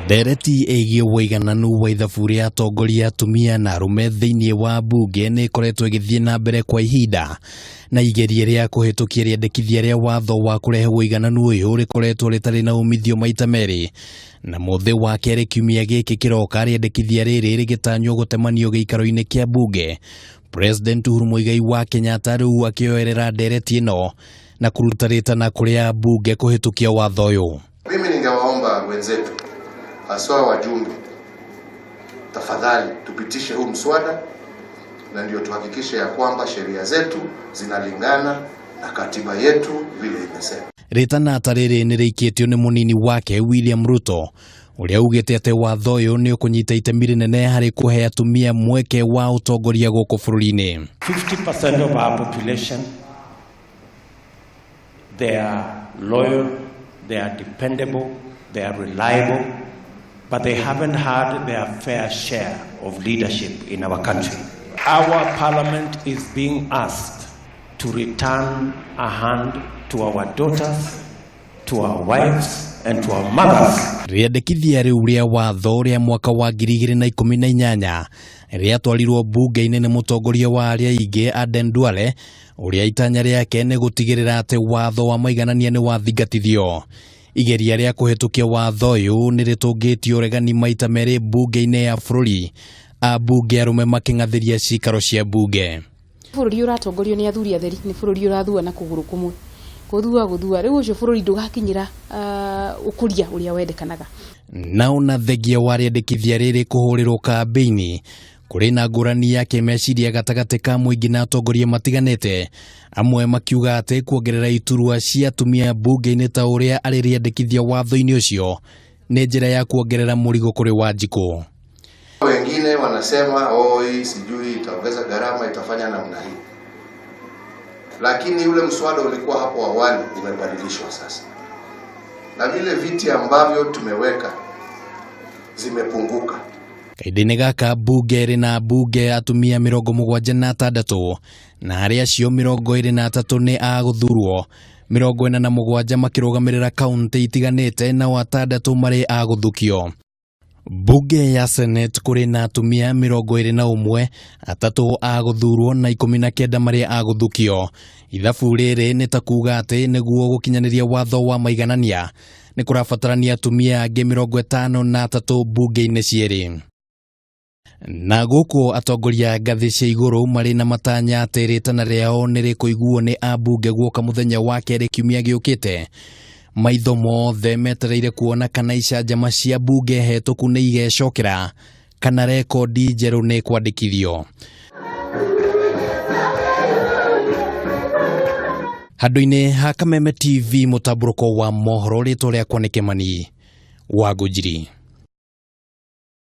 Ndereti ĩgiĩ ũigananu wa ithabu rĩa atongoria atumia na arũme thĩinĩ wa mbunge nĩ ĩkoretwo ĩgĩthiĩ na mbere kwa ihinda na igeria rĩa kũhĩtũkia rĩendekithia rĩa watho wa kũrehe ũigananu ũyũ rĩkoretwo rĩtarĩ na umithio maita merĩ na mũthĩ wa kerĩ kiumia gĩkĩ kĩroka rĩendekithia rĩrĩ rĩgĩtanywo gũtemanio gĩikaro-inĩ kĩa mbunge. President Uhuru Muigai wa Kenyatta rĩu akĩoerera ndereti ĩno na kũruta rĩtana kũrĩ ambunge kũhĩtũkia watho ũyũ. Mimi ningewaomba wenzetu haswa wajumbe, tafadhali tupitishe huu mswada na ndio tuhakikishe ya kwamba sheria zetu zinalingana na katiba yetu vile imesema. Rĩtana ta rĩrĩ nĩ rĩikĩtio nĩ mũnini wake William Ruto ũrĩa ugĩte atĩ watho ũyũ nĩ ũkũnyita itemi rĩnene harĩ kũhe atumia mweke wa ũtongoria gũkũ bũrũri-inĩ. 50% of our population, they are loyal, they are dependable, they are reliable, but they haven't had their fair share of leadership in our country. Our parliament is being asked to return a hand to our daughters, to our wives, and to our mothers. Rĩendekithia rĩu rĩa watho rĩa mwaka wa 2018 rĩatwarirwo mbunge-inĩ nĩ mũtongoria wa arĩa aingĩ Aden Duale ũrĩa itanya rĩake nĩ gũtigĩrĩra atĩ watho wa maiganania nĩ wathingatithio. Igeria rĩa kũhĩtũkia watho ũyũ nĩ rĩtũngĩtio ũregani maita merĩ mbunge-inĩ ya bũrũri, ambunge arũme makĩng'athĩria cikaro cia mbunge. Bũrũri ũratongorio nĩ athuri atheri nĩ bũrũri ũrathua na kũgũrũ kũmwe gũthua gũthua rĩu ũcio bũrũri ndũgakinyĩra ũkũria ũrĩa wendekanaga. Na ona thengia wa rĩendekithia rĩrĩ kũhũrĩrwo kambĩini kũrĩ na ngũrani ya kĩmeciria gatagatĩ ka mũingĩ na atongoria matiganĩte, amwe makiuga atĩ kuongerera iturwa cia atumia mbunge-inĩ ta ũrĩa arĩ rĩendekithia watho-inĩ ũcio nĩ njĩra ya kuongerera mũrigo kũrĩ Wanjikũ. Wengine wanasema oh, hii sijui itaongeza gharama, itafanya namna hii, lakini yule mswada ulikuwa hapo awali umebadilishwa sasa, na vile viti ambavyo tumeweka zimepunguka. Kahinda-inĩ gaka mbunge ĩrĩ na mbunge atumia 76 na arĩa acio 23 nĩ a gũthurwo, 47 makĩrũgamĩrĩra kaunti itiganĩte nao 6 marĩ a gũthukio. Mbunge ya Senate kũrĩ na atumia 21, 3 a gũthurwo na 19 marĩ a gũthukio. Ithabu rĩrĩ nĩ ta kuga atĩ nĩguo gũkinyanĩria watho wa maiganania nĩ kũrabatarania atumia angĩ 53 mbunge-inĩ cierĩ. Na gũkũ atongoria ngathĩ cia igũrũ marĩ na matanya atĩ rĩtana rĩao nĩ rĩkũiguo nĩ ambunge guoka mũthenya wa kerĩ kiumia gĩũkĩte. Maitho mothe metereire kuona kana icanjama cia mbunge hetũku nĩ igecokera kana rekondi njerũ nĩ kwandĩkithio. Handũ-inĩ ha Kameme TV mũtambũrũko wa mohoro, rĩtwa rĩakwa nĩ Kĩmani wa Ngũnjiri.